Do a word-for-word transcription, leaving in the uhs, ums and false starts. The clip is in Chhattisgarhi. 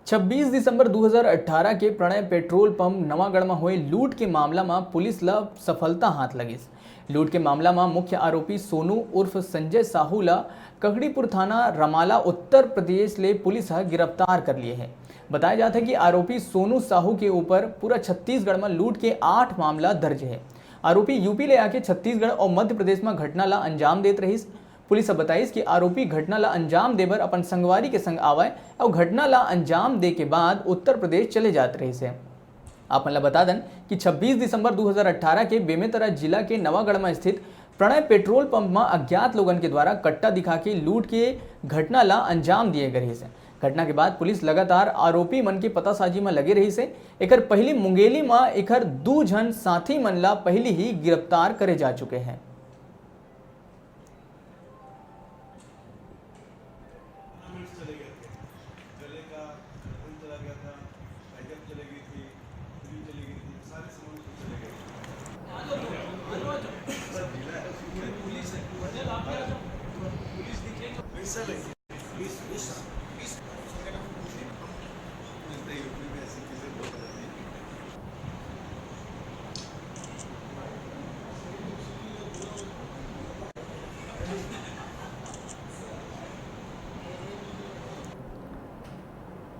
छब्बीस दिसंबर दो हज़ार अठारह के प्रणय पेट्रोल पंप नवागढ़ म होए लूट के मामला म पुलिस ल सफलता हाथ लगिस। लूट के मामला म मुख्य आरोपी सोनू उर्फ संजय साहू ल ककड़ीपुर थाना रमाला, उत्तर प्रदेश ले पुलिस ह गिरफ्तार कर लिए हे। बताया जात हे कि आरोपी सोनू साहू के ऊपर पूरा छत्तीसगढ़ म लूट के आठ मामला दर्ज हे। आरोपी यूपी ले आके छत्तीसगढ़ अउ मध्य प्रदेश म घटना ल अंजाम देत रहिस। पुलिस ह बताइस कि आरोपी घटना ल अंजाम देबर अपन संगवारी के संग आवय अउ घटना ल अंजाम दे के बाद उत्तर प्रदेश चले जात रहिस हे। आप मन ल बता दन कि छब्बीस दिसंबर दो हज़ार अठारह के बेमेतरा जिला के नवागढ़ म स्थित प्रणय पेट्रोल पंप म अज्ञात लोगन के द्वारा कट्टा दिखा के लूट के घटना ल अंजाम दिए गे रहिस हे। घटना के बाद पुलिस लगातार आरोपी मन के पतासाजी म लगे रहिस हे। एकर पहिली मुंगेली म एकर दू झन साथी मन ल पहिली ही गिरफ्तार करे जा चुके हे।